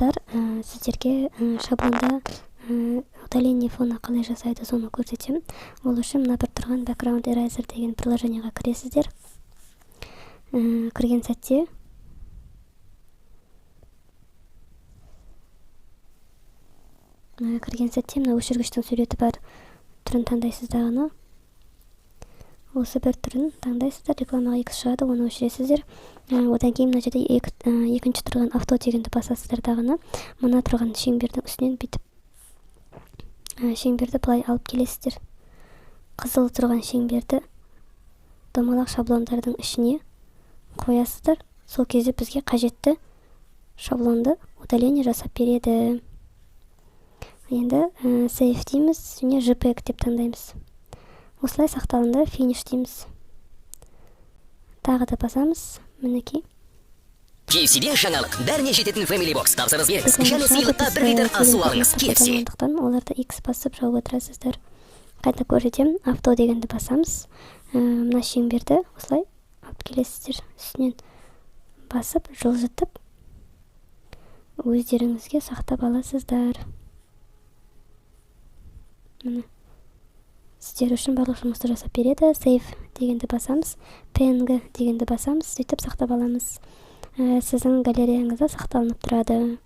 Достар, сіздерге шаблонда удаление фона қалай жасайды, соны көрсетемін. Ол үшін мына бір тұрған Background Eraser деген приложение ға кіресіздер. Кірген сәтте мына өшіргіштің суреті бар түрін таңдайсыз дағыны, осы бір түрін таңдайсыздар. Рекламаға екі шығады, оны өшіресіздер. Одан кейін мына жерде екінші тұрған «Авто» дегенді басасыздар дағыны, мына тұрған шеңбердің үстінен бүйтіп шеңберді былай алып келесіздер. Қызыл тұрған шеңберді домалақ шаблондардың ішіне қоясыздар. Сол кезде бізге қажетті шаблонды удаление жасап береді. Енді «Save» дейміз және JPEG деп таңдаймыз. Осылай сақталынды. «Финиш» дейміз, тағы да басамыз, мінекей. KFC-де жаңалық: бәріне жететін Family Box. Тапсырыс беріңіз және сыйлыққа 1 литр ас су алыңыз. KFC. Болғандықтан, оларды X басып жауып отырасыздар. Қайта көрсетемін. «Авто» дегенді басамыз. Мына шеңберді осылай алып келесіздер, үстінен басып, жылжытып, өздеріңізге сақтап аласыздар. Міне, сіздер үшін барлық жұмысты жасап береді. «Save» дегенді басамыз, PNG дегенді басамыз, сөйтіп сақтап аламыз. Сіздің галереяңызда сақталынып тұрады.